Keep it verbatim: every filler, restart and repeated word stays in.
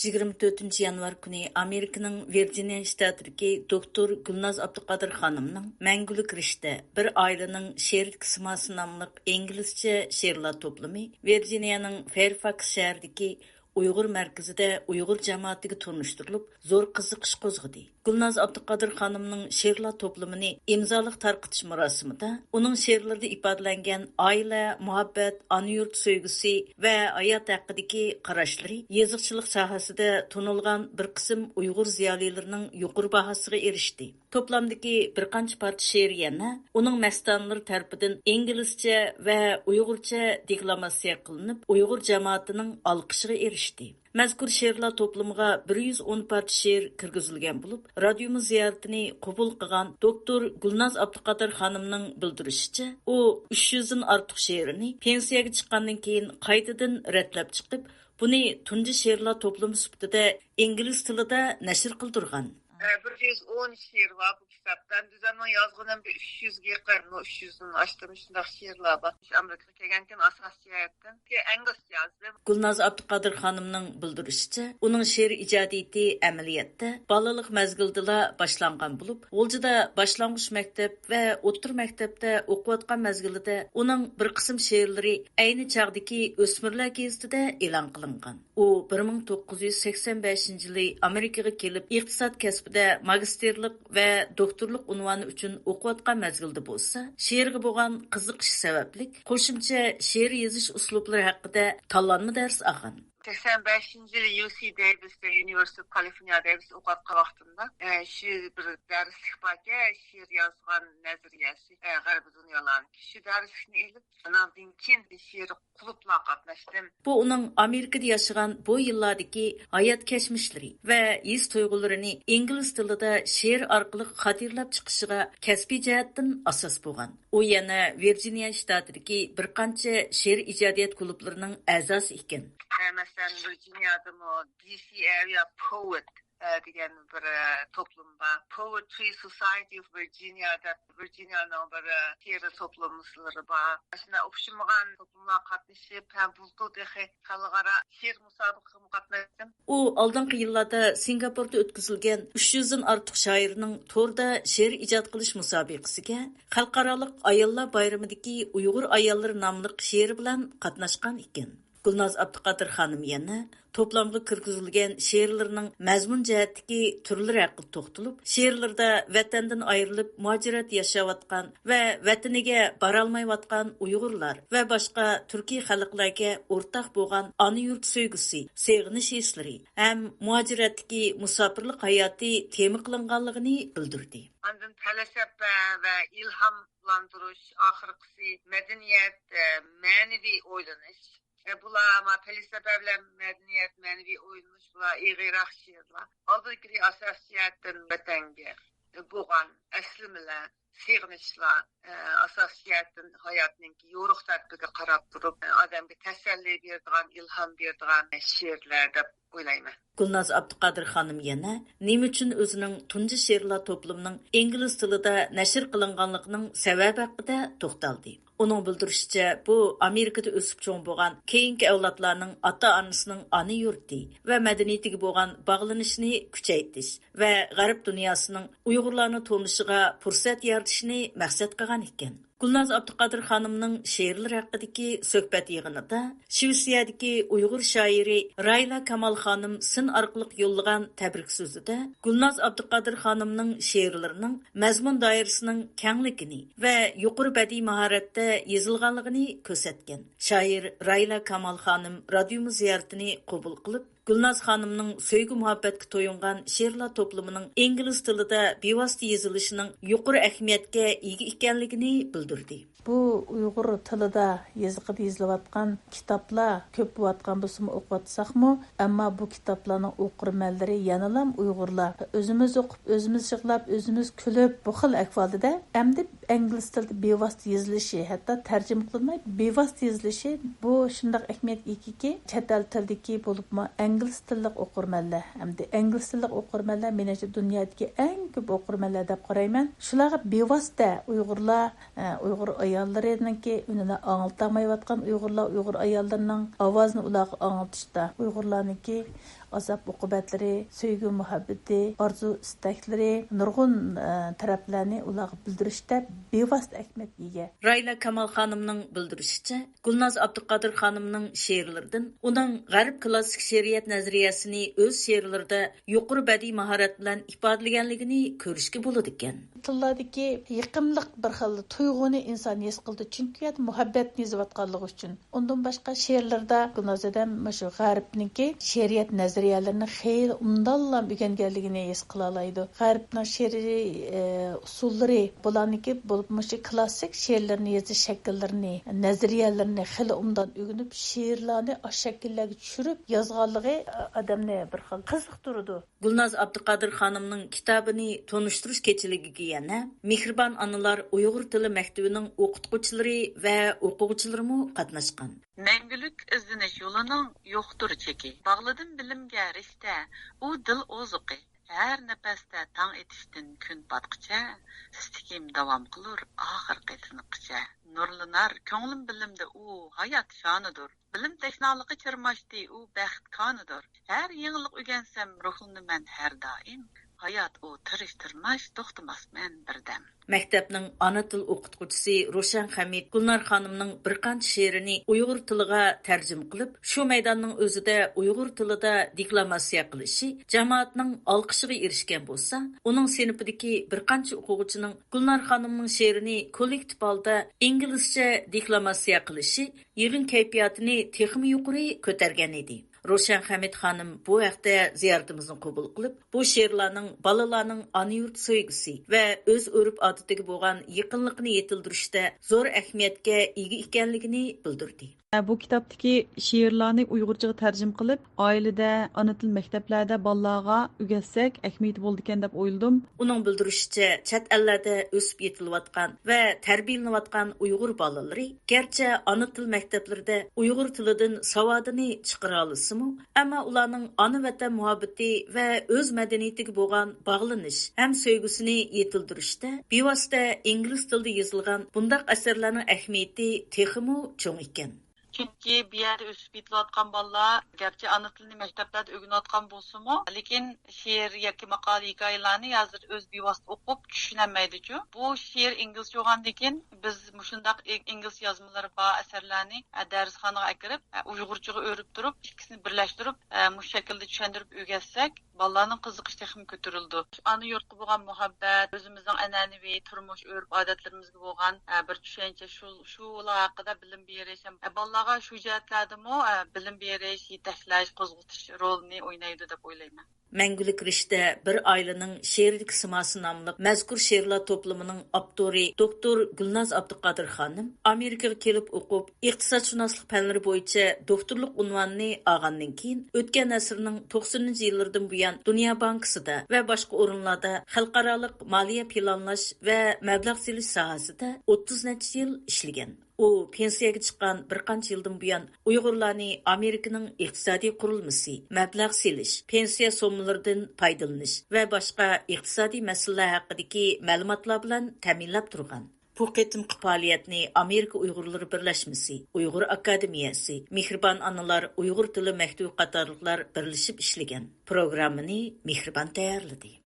يىگىرمە تۆتىنچى يانۋار كۈنى ئامېرىكىنىڭ ۋىرجىنىيە شتاتىدىكى دوكتور گۈلناز ئابدۇقادىر خانىمنىڭ مەڭگۈلۈك رىشتە، بىر ئائىلىنىڭ شېئىرىدىكى سىماسى ناملىق ئىنگلىزچە شېئىرلار توپلىمى ۋىرجىنىيەنىڭ فېرفاكس شەھىرىدىكى ئۇيغۇر مەركىزىدە ئۇيغۇر جامائىتىگە تونۇشتۇرۇلۇپ، زور قىزىقىش قوزغىدى. گۈلناز ئابدۇقادىر خانىمنىڭ شېئىرلار توپلىمىنى ئىمزالىق تارقىتىش مۇراسىمىدا ئۇنىڭ شېئىرلىرىدا ئىپادىلەنگەن ئائىلە، مۇھەببەت، ئانا يۇرت سۆيگۈسى ۋە ھايات ھەققىدىكى قاراشلىرى يېزىقچىلىق ساھەسىدە تونۇلغان بىر قىسىم ئۇيغۇر زىيالىيلىرىنىڭ يۇقىرى باھاسىغا ئېرىشتى. توپلامدىكى بىر قانچە پارچە شېئىر يەنە ئۇنىڭ مەستانىلىرى تەرىپىدىن ئىنگلىزچە ۋە ئۇيغۇرچە دېكلاماتسىيە قىلىنىپ، ئۇيغۇر جامائىتىنىڭ ئالقىشىغا ئېرىشتى. مەزكۇر شېئىرلار توپلىمىغا بىر يۈز ئون پارچە شېئىر كىرگۈزۈلگەن بولۇپ، رادىيومىز زىيارىتىنى قوبۇل قىلغان دوكتور گۈلناز ئابدۇقادىر خانىمنىڭ بىلدۈرۈشىچە، ئۇ ئۈچ يۈزدىن ئارتۇق شېئىرىنى پېنسىيەگە چىققاندىن كېيىن قايتىدىن رەتلەپ چىقىپ، بۇنى تۇنجى شېئىرلار توپلىمى سۈپىتىدە ئىنگلىز تىلىدا نەشر قىلدۇرغان. ئە، بىر يۈز ئون شېئىر بار بۇ كىتابتا. ئەمدى مەنمۇ يازغىنىم بىر ئۈچ يۈزگە يېقىن، ئۈچ يۈزدىن ئاشتىمۇ شۇنداق شېئىرلار بار. ئامېرىكىغا كەلگەندىن كېيىن ئاساسىي جەھەتتىن ئىنگلىزچە يازدىم. گۈلناز ئابدۇقادىر خانىمنىڭ بىلدۈرۈشىچە، ئۇنىڭ شېئىر ئىجادىيىتى ئەمەلىيەتتە بالىلىق مەزگىلدىلا باشلانغان بولۇپ، غۇلجىدا باشلانغۇچ مەكتەپ ۋە ئوتتۇرا مەكتەپتە ئوقۇۋاتقان مەزگىلىدە ئۇنىڭ بىر قىسىم شېئىرلىرى ئەينى چاغدىكى ئۆسمۈرلەر گېزىتىدە ئېلان قىلىنغان. ئۇ بىر مىڭ توققۇز يۈز سەكسەن بەشىنچى يىلى ئامېرىكىغا كېلىپ، ئىقتىساد كەسپىدە ماگىستىرلىق ۋە دوكتورلۇق ئۇنۋانى ئۈچۈن ئوقۇۋاتقان مەزگىلدە بولسا، شېئىرغا بولغان قىزىقىشى سەۋەبلىك، قوشۇمچە شېئىر يېزىش ئۇسلۇبلىرى ھەققىدە تاللانما دەرس ئالغان. سەكسەن بەشىنچى يىلى يۇ سى دەيۋىستە، يۇنىۋېرسىتېت كالىفورنىيا دەيۋىستە ئوقۇۋاتقان ۋاقتىمدا، ئە، شۇ بىر دەرسلىك باركەن، شېئىر يازغان نەزەرىيەسى، ئە، غەربىي دۇنيالارنىڭكى. شۇ دەرسلىكنى ئېلىپ، ئاناندىن كېيىن شېئىر كۇلۇبلارغا قاتناشتىم. بۇ ئۇنىڭ ئامېرىكىدا ياشىغان بۇ يىللاردىكى ھايات كەچمىشلىرى ۋە ھېس تۇيغۇلىرىنى ئىنگلىز تىلىدا شېئىر ئارقىلىق خاتىرىلەپ چىقىشىغا كەسپىي جەھەتتىن ئاساس بولغان. ئۇ يەنە ۋىرجىنىيە شتاتىدىكى بىر قانچە شېئىر ئىجادىيەت كۇلۇبلىرىنىڭ ئەزاسى ئىكەن. مەسىلەن، ۋىرجىنىيەدىمۇ دى سى ئېرىيا پوئېت، ئە، دېگەن بىر، ئە، توپلۇم بار. Poetry Society of Virginia دەپ ۋىرجىنىيەنىڭ بىر، ئە، شېئىر توپلىمىلىرى بار. شۇنداق ئوخشىمىغان توپلۇملارغا قاتنىشىپ، ھەم بۇلتۇر تېخى خەلقئارا شېئىر مۇسابىقىسىگىمۇ قاتناشتىم. ئۇ ئالدىنقى يىللاردا سىنگاپوردا ئۆتكۈزۈلگەن ئۈچ يۈزدىن ئارتۇق شائىرنىڭ توردا شېئىر ئىجاد قىلىش مۇسابىقىسىگە خەلقئارالىق ئاياللار بايرىمىدىكى ئۇيغۇر ئاياللىرى ناملىق شېئىرى بىلەن قاتناشقان ئىكەن. گۈلناز ئابدۇقادىر خانىم يەنە توپلامغا كىرگۈزۈلگەن شېئىرلىرىنىڭ مەزمۇن جەھەتتىكى تۈرلىرى ھەققىدە توختىلىپ، شېئىرلىرىدا ۋەتەندىن ئايرىلىپ مۇھاجىرەتتە ياشاۋاتقان ۋە ۋەتىنىگە بارالمايۋاتقان ئۇيغۇرلار ۋە باشقا تۈركىي خەلقلەرگە ئورتاق بولغان ئانا يۇرت سۆيگۈسى، سېغىنىش ھېسلىرى ھەم مۇھاجىرەتتىكى مۇساپىرلىق ھاياتى تېما قىلىنغانلىقىنى بىلدۈردى. ئاندىن پەلسەپە ۋە ئىلھاملاندۇرۇش، ئاخىرقىسى مەدەنىيەت، مەنىۋى ئويلىنىش. ئە، بۇلار، ئەمما پەلسەپە بىلەن مەدەنىيەت، مەنىۋى ئويلىنىش، بۇلار ئېغىرراق شېئىرلار. ئالدىنقى ئاساسىي جەھەتتىن ۋەتەنگە بولغان ئەسلىمىلەر، سېغىنىشلار، ئە، ئاساسىي جەھەتتىن ھاياتنىڭكى يورۇق تەرىپىگە قاراپ تۇرۇپ، ئادەمگە تەسەللى بېرىدىغان، ئىلھام بېرىدىغان شېئىرلار دەپ ئويلايمەن. گۈلناز ئابدۇقادىر خانىم يەنە نېمە ئۈچۈن ئۆزىنىڭ تۇنجى شېئىرلار توپلىمىنىڭ ئىنگلىز تىلىدا نەشر قىلىنغانلىقىنىڭ سەۋەبى ھەققىدە توختالدى. ئۇنىڭ بىلدۈرۈشىچە، بۇ ئامېرىكىدا ئۆسۈپ چوڭ بولغان كېيىنكى ئەۋلادلارنىڭ ئاتا-ئانىسىنىڭ ئانا يۇرتى ۋە مەدەنىيىتىگە بولغان باغلىنىشىنى كۈچەيتىش ۋە غەرب دۇنياسىنىڭ ئۇيغۇرلارنى تونۇشىغا پۇرسەت يارىتىشنى مەقسەت قىلغان ئىكەن. گۈلناز ئابدۇقادىر خانىمنىڭ شېئىرلىرى ھەققىدىكى سۆھبەت يىغىنىدا شىۋېتسىيەدىكى ئۇيغۇر شائىرى رايلا كامال خانىم سىن ئارقىلىق يوللىغان تەبرىك سۆزىدە گۈلناز ئابدۇقادىر خانىمنىڭ شېئىرلىرىنىڭ مەزمۇن دائىرىسىنىڭ كەڭلىكىنى ۋە يۇقىرى بەدىئىي ماھارەتتە يېزىلغانلىقىنى كۆرسەتكەن. شائىر رايلا كامال خانىم رادىيومىز زىيارىتىنى قوبۇل قىلىپ، گۈلناز خانىمنىڭ سۆيگۈ مۇھەببەتكە تويۇنغان شېئىرلار توپلىمىنىڭ ئىنگلىز تىلىدا بىۋاسىتە يېزىلىشىنىڭ يۇقىرى ئەھمىيەتكە ئىگە ئىكەنلىكىنى بىلدۈردى. بۇ ئۇيغۇر تىلىدا يېزىقىدا يېزىلىۋاتقان كىتابلار كۆپ بولۇۋاتقان بولسىمۇ ئوقۇۋاتساقمۇ، ئەمما بۇ كىتابلارنىڭ ئوقۇرمەنلىرى يەنىلام ئۇيغۇرلار. ئۆزىمىز ئوقۇپ، ئۆزىمىز يىغلاپ، ئۆزىمىز كۈلۈپ، بۇ خىل ئەھۋالدا ئەمدى ئىنگلىز تىلىدا بىۋاسىتە يېزىلىشى، ھەتتا تەرجىمە قىلىنماي، بىۋاسىتە يېزىلىشى، بۇ شۇنداق ئەھمىيەتكە ئىگىكى، چەت ئەل تىلىدىكى، بولۇپمۇ ئىنگلىز تىللىق ئوقۇرمەنلەر، ئەمدى ئىنگلىز تىللىق ئوقۇرمەنلەر مېنىڭچە دۇنيادىكى ئەڭ كۆپ ئوقۇرمەنلەر دەپ قارايمەن. شۇلارغا بىۋاسىتە ئۇيغۇرلار، ئە، ئۇيغۇر ئاياللىرىنىڭكى ئۈنىنى ئاڭلىتالمايۋاتقان ئۇيغۇرلار، ئۇيغۇر ئاياللىرىنىڭ ئاۋازىنى ئۇلارغا ئاڭلىتىشتا، ئۇيغۇرلارنىڭكى ئازاب-ئوقۇبەتلىرى، سۆيگۈ-مۇھەببىتى، ئارزۇ-ئىستەكلىرى، نۇرغۇن، ئە، تەرەپلەرنى ئۇلارغا بىلدۈرۈشتە بىۋاسىتە ئەھمىيەتكە ئىگە. رايلا كامال خانىمنىڭ بىلدۈرۈشىچە، گۈلناز ئابدۇقادىر خانىمنىڭ شېئىرلىرىدىن ئۇنىڭ غەرب كلاسسىك شېئىرىيەت نەزەرىيەسىنى ئۆز شېئىرلىرىدا يۇقىرى بەدىئىي ماھارەت بىلەن ئىپادىلىگەنلىكىنى كۆرۈشكە بولىدىكەن. تىللاردىكى يېقىملىق بىر خىل تۇيغۇنى ئىنسان ھېس قىلىدۇ، چۈنكى ئۇ يەردە مۇھەببەتنى يېزىۋاتقانلىقى ئۈچۈن. ئۇندىن باشقا شېئىرلىرىدا گۈلناز ھەدەم مۇشۇ غەربنىڭكى شېئىرىيەت نەزەرىيەلىرىنى خېلى ئوبدانلا ئۆگەنگەنلىكىنى ھېس قىلالايدۇ. غەربنىڭ شېئىرىي، ئە، ئۇسۇللىرى، بۇلارنىڭكى بولۇپ مۇشۇ كلاسسىك شېئىرلىرىنى يېزىش شەكىللىرىنى، نەزەرىيەلىرىنى خېلى ئوبدان ئۆگىنىپ، شېئىرلارنى ئاشۇ شەكىللەرگە چۈشۈرۈپ يازغانلىقى ئادەمنى بىر خىل قىزىقتۇرىدۇ. گۈلناز ئابدۇقادىر خانىمنىڭ كىتابىنى تونۇشتۇرۇش كېچىلىكىگە يەنە مېھرىبان ئانىلار ئۇيغۇر تىلى مەكتىۋىنىڭ ئوقۇتقۇچىلىرى ۋە ئوقۇغۇچىلىرىمۇ قاتناشقان. مەڭگۈلۈك ئىزدىنىش يولىنىڭ يوقتۇر چېكى. باغلىدىم بىلىمگە رىشتە، ئۇ دىل ئوزۇقى. ھەر نەپەستە تاڭ ئېتىشتىن كۈن پاتقىچە، ئىستىكىم داۋام قىلۇر ئاخىرقى تىنىققىچە. نۇرلىنار كۆڭلۈم بىلىمدە ئۇ ھايات شانىدۇر. بىلىم تەشنالىقى چىرماشتى، ئۇ بەخت كانىدۇر. ھەر يېڭىلىق ئۆگەنسەم، روھلىنىمەن ھەر دائىم. ھايات ئۇ تىرىش-تىرماش، توختىماسمەن بىردەم. مەكتەپنىڭ ئانا تىل ئوقۇتقۇچىسى روشەن خەمىت گۈلنار خانىمنىڭ بىر قانچە شېئىرىنى ئۇيغۇر تىلىغا تەرجىمە قىلىپ، شۇ مەيداننىڭ ئۆزىدە ئۇيغۇر تىلىدا دېكلاماتسىيە قىلىشى جامائەتنىڭ ئالقىشىغا ئېرىشكەن بولسا، ئۇنىڭ سىنىپىدىكى بىر قانچە ئوقۇغۇچىنىڭ گۈلنار خانىمنىڭ شېئىرىنى كوللېكتىپ ھالدا ئىنگلىزچە دېكلاماتسىيە قىلىشى يىغىن كەيپىياتىنى تېخىمۇ يۇقىرى كۆتەرگەن ئىدى. روشەن خەمىت خانىم بۇ ھەقتە زىيارىتىمىزنى قوبۇل قىلىپ، بۇ شېئىرلارنىڭ بالىلارنىڭ ئانا يۇرت سۆيگۈسى ۋە ئۆز ئۆرپ-ئادىتىگە بولغان يېقىنلىقىنى يېتىلدۈرۈشتە زور ئەھمىيەتكە ئىگە ئىكەنلىكىنى بىلدۈردى. بۇ كىتابتىكى شېئىرلارنى ئۇيغۇرچىغا تەرجىمە قىلىپ، ئائىلىدە ئانا تىل مەكتەپلەردە بالىلارغا ئۆگەتسەك ئەھمىيىتى بولىدىكەن دەپ ئويلىدىم. ئۇنىڭ بىلدۈرۈشىچە، چەت ئەللەردە ئۆسۈپ يېتىلىۋاتقان ۋە تەربىيەلىنىۋاتقان ئۇيغۇر بالىلىرى گەرچە ئانا تىل مەكتەپلىرىدە ئۇيغۇر تىلىدىن ساۋادىنى چىقىرالىسىمۇ، ئەمما ئۇلارنىڭ ئانا ۋەتەن مۇھەببىتى ۋە ئۆز مەدەنىيىتىگە بولغان باغلىنىش ھەم سۆيگۈسىنى يېتىلدۈرۈشتە بىۋاسىتە ئىنگلىز تىلىدا يېزىلغان بۇنداق ئەسەرلەرنىڭ ئەھمىيىتى تېخىمۇ چوڭ ئىكەن. چۈنكى بۇ يەردە ئۆسۈپ يېتىلىۋاتقان بالىلار گەرچە ئانا تىلىنى مەكتەپلەردە ئۆگىنىۋاتقان بولسىمۇ، لېكىن شېئىر ياكى ماقالە، ھېكايىلەرنى ھازىر ئۆز بىۋاسىتە ئوقۇپ چۈشىنەلمەيدىچۇ. بۇ شېئىر ئىنگلىزچە بولغاندىن كېيىن، بىز مۇشۇنداق ئىنگلىز يازمىلىرى بار ئەسەرلەرنى، ئە، دەرسخانىغا ئەكىرىپ، ئە، ئۇيغۇرچىغا ئۆرۈپ تۇرۇپ، ئىككىسىنى بىرلەشتۈرۈپ، ئە، مۇشۇ شەكىلدە چۈشەندۈرۈپ ئۆگەتسەك، بالىلارنىڭ قىزىقىشى تېخىمۇ كۆتۈرۈلىدۇ. ئانا يۇرتقا بولغان مۇھەببەت، ئۆزىمىزنىڭ ئەنئەنىۋى تۇرمۇش ئۆرپ-ئادەتلىرىمىزگە بولغان، ئە، بىر چۈشەنچە، شۇ، شۇلار ھەققىدە بىلىم بېرىش، ئە، بالىلارغا شۇ جەھەتلەردىمۇ، ئە، بىلىم بېرىش، يېتەكلەش، قوزغىتىش رولىنى ئوينايدۇ دەپ ئويلايمەن. مەڭگۈلۈك رىشتە بىر ئائىلىنىڭ شېئىرىدىكى سىماسى ناملىق مەزكۇر شېئىرلار توپلىمىنىڭ ئاپتورى دوكتور گۈلناز ئابدۇقادىر خانىم ئامېرىكىغا كېلىپ ئوقۇپ، ئىقتىسادشۇناسلىق پەنلىرى بويىچە دوكتورلۇق ئۇنۋانىنى ئالغاندىن كېيىن، ئۆتكەن ئەسىرنىڭ توقسىنىنچى يىللىرىدىن بۇيان دۇنيا بانكىسىدا ۋە باشقا ئورۇنلاردا خەلقئارالىق مالىيە پىلانلاش ۋە مەبلەغ سېلىش ساھەسىدە ئوتتۇز نەچچە يىل ئىشلىگەن. ئۇ پېنسىيەگە چىققان بىر قانچە يىلدىن بۇيان ئۇيغۇرلارنى ئامېرىكىنىڭ ئىقتىسادىي قۇرۇلمىسى، مەبلەغ سېلىش، پېنسىيە سوممىلىرىدىن پايدىلىنىش ۋە باشقا ئىقتىسادىي مەسىلىلەر ھەققىدىكى مەلۇماتلار بىلەن تەمىنلەپ تۇرغان. بۇ قېتىمقى پائالىيەتنى ئامېرىكا ئۇيغۇرلىرى بىرلەشمىسى، ئۇيغۇر ئاكادېمىيەسى، مېھرىبان ئانىلار ئۇيغۇر تىلى مەكتىۋى قاتارلىقلار بىرلىشىپ ئىشلىگەن. پروگراممىنى مېھرىبان تەييارلىدى.